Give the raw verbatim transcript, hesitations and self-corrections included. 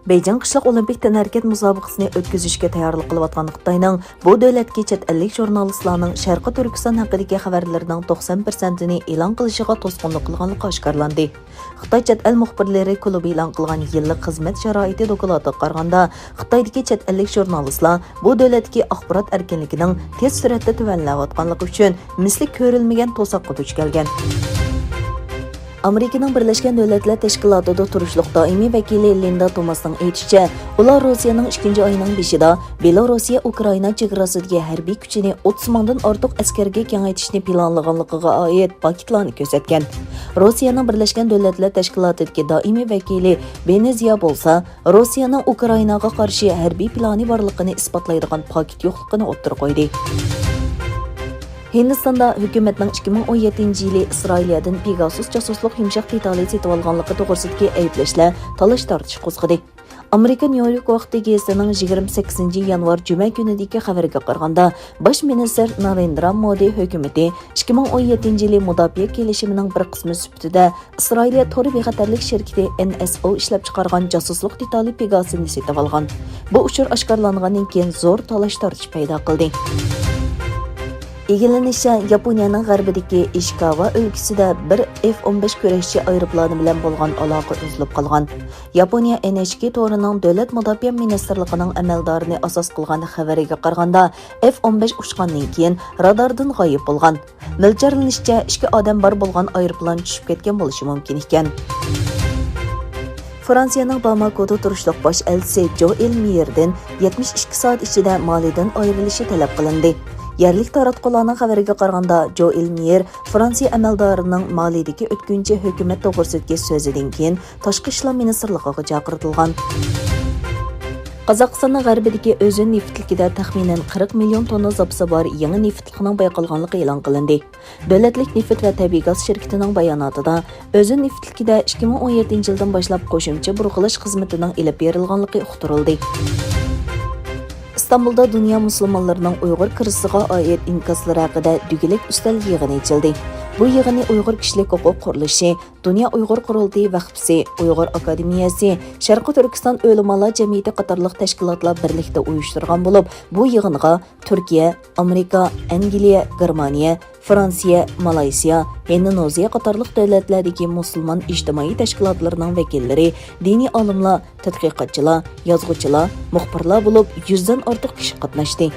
بېيجىڭ قىشلىق ئولىمپىك تەنھەرىكەت مۇسابىقىسىنى ئۆتكۈزۈشكە تەييارلىق قىلىۋاتقان خىتاينىڭ بۇ دۆلەتتىكى چەت ئەللىك ژۇرنالىستلارنىڭ شەرقىي تۈركىستان ھەققىدىكى خەۋەرلىرىنىڭ توقسان پىرسەنتىنى ئېلان قىلىشىغا توسقۇنلۇق قىلغانلىقى ئاشكارىلاندى. خىتاي چەت ئەل مۇخبىرلىرى كۇلۇبى ئېلان قىلغان يىللىق خىزمەت شارائىتى دوكلاتىغا قارىغاندا، خىتايدىكى چەت ئەللىك ژۇرنالىستلار بۇ دۆلەتتىكى ئاخبارات ئەركىنلىكىنىڭ تېز سۈرئەتتە تۆۋەنلەۋاتقانلىقى ئۈچۈن مىسلى كۆرۈلمىگەن توساققا دۇچ كەلگەن. ئامېرىكىنىڭ بىرلەشكەن دۆلەتلەر تەشكىلاتىدا تۇرۇشلۇق دائىمىي ۋەكىلى لىندا توماسنىڭ ئېيتىشىچە، ئۇلار روسىيەنىڭ ئىككىنچى ئاينىڭ بېشىدا بېلاروسىيە ئوكرائىنا چېگراسىدىكى ھەربىي كۈچىنى ئوتتۇز مىڭدىن ئارتۇق ئەسكەرگە كېڭەيتىشنى پىلانلىغانلىقىغا ئائىت پاكىتلارنى كۆرسەتكەن. روسىيەنىڭ بىرلەشكەن دۆلەتلەر تەشكىلاتىدىكى دائىمىي ۋەكىلى ۋېنېزىيا بولسا، روسىيەنىڭ ئۇكرائىناغا قارشى ھەربىي پىلانى بارلىقىنى ئىسپاتلايدىغان پاكىت يوقلۇقىنى ئوتتۇرىغا قويدى. ھىندىستاندا ھۆكۈمەتنىڭ ئىككى مىڭ ئون يەتتىنچى يىلى ئىسرائىلىيەدىن پېگاسۇس جاسۇسلۇق يۇمشاق دېتالى سېتىۋالغانلىقى توغرىسىدىكى ئەيىبلەشلەر تالاش-تارتىش قوزغىدى. ئامېرىكا نيۇ يورك ۋاقتى گېزىتىنىڭ يىگىرمە سەككىزىنچى يانۋار جۈمە كۈنىدىكى خەۋىرىگە قارىغاندا، باش مىنىستىر نارېندرا مودى ھۆكۈمىتى ئىككى مىڭ ئون يەتتىنچى يىلى مۇداپىئە كېلىشىمىنىڭ بىر قىسمى سۈپىتىدە ئىسرائىلىيە تور بىخەتەرلىك شىركىتى ئېن ئېس ئو ئىشلەپچىقارغان جاسۇسلۇق دېتالى پېگاسىنى سېتىۋالغان. بۇ ئۇچۇر ئاشكارىلانغاندىن كېيىن زور تالاش-تارتىش پەيدا قىلدى. ئىگىلىنىشىچە، ياپونىيەنىڭ غەربىدىكى ئىشىكاۋا ئۆلكىسىدە بىر ئېف ئون بەش كۈرەشچى ئايروپىلانى بىلەن بولغان ئالاقە ئۈزۈلۈپ قالغان. ياپونىيە ئېن ئېچ كې تورىنىڭ دۆلەت مۇداپىئە مىنىستىرلىقىنىڭ ئەمەلدارىنى ئاساس قىلغان خەۋىرىگە قارىغاندا، ئېف ئون بەش ئۇچقاندىن كېيىن راداردىن غايىب بولغان. مۆلچەرلىنىشىچە، ئىككى ئادەم بار بولغان ئايروپىلان چۈشۈپ كەتكەن بولۇشى مۇمكىن ئىكەن. فرانسىيەنىڭ باماكودا تۇرۇشلۇق باش ئەلچىسى جوئېل مېيېردىن يەتمىش ئىككى سائەت ئىچىدە مالىدىن ئايرىلىشى تەلەپ قىلىندى. يەرلىك تاراتقۇلارنىڭ خەۋىرىگە قارىغاندا، جوئېل مېيېر فرانسىيە ئەمەلدارىنىڭ مالىدىكى ئۆتكۈنچى ھۆكۈمەت توغرىسىدىكى سۆزىدىن كېيىن تاشقى ئىشلار مىنىستىرلىقىغا چاقىرتىلغان. قازاقىستاننىڭ غەربىدىكى ئۆزۈن نېفىتلىكىدە تەخمىنەن قىرىق مىليون توننا زاپىسى بار يېڭى نېفىتلىقنىڭ بايقالغانلىقى ئېلان قىلىندى. دۆلەتلىك نېفىت ۋە تەبىئىي گاز شىركىتىنىڭ باياناتىدا، ئۆزۈن نېفىتلىكىدە ئىككى مىڭ ئون يەتتىنچى يىلدىن باشلاپ قوشۇمچە بۇرغىلاش خىزمىتىنىڭ ئېلىپ بېرىلغانلىقى ئۇقتۇرۇلدى. ئىستانبۇلدا دۇنيا مۇسۇلمانلىرىنىڭ ئۇيغۇر كىرىزىسىغا ئائىت ئىنكاسلىرى ھەققىدە دېگۈلۈك ئۈستەل يىغىنى ئېچىلدى. بۇ يىغىننى ئۇيغۇر كىشىلىك ھوقۇق قۇرۇلۇشى، دۇنيا ئۇيغۇر قۇرۇلتىيى ۋەقپىسى، ئۇيغۇر ئاكادېمىيەسى، شەرقىي تۈركىستان ئۆلىمالار جەمئىيىتى قاتارلىق تەشكىلاتلار بىرلىكتە ئۇيۇشتۇرغان بولۇپ، بۇ يىغىنغا تۈركىيە، ئامېرىكا، ئەنگلىيە، گېرمانىيە، فرانسىيە، مالايسىيا، ھىندونېزىيە قاتارلىق دۆلەتلەردىكى مۇسۇلمان ئىجتىمائىي تەشكىلاتلىرىنىڭ ۋەكىللىرى، دىنىي ئالىملار، تەتقىقاتچىلار، يازغۇچىلار، مۇخبىرلار بولۇپ يۈزدىن ئارتۇق كىشى قاتناشتى.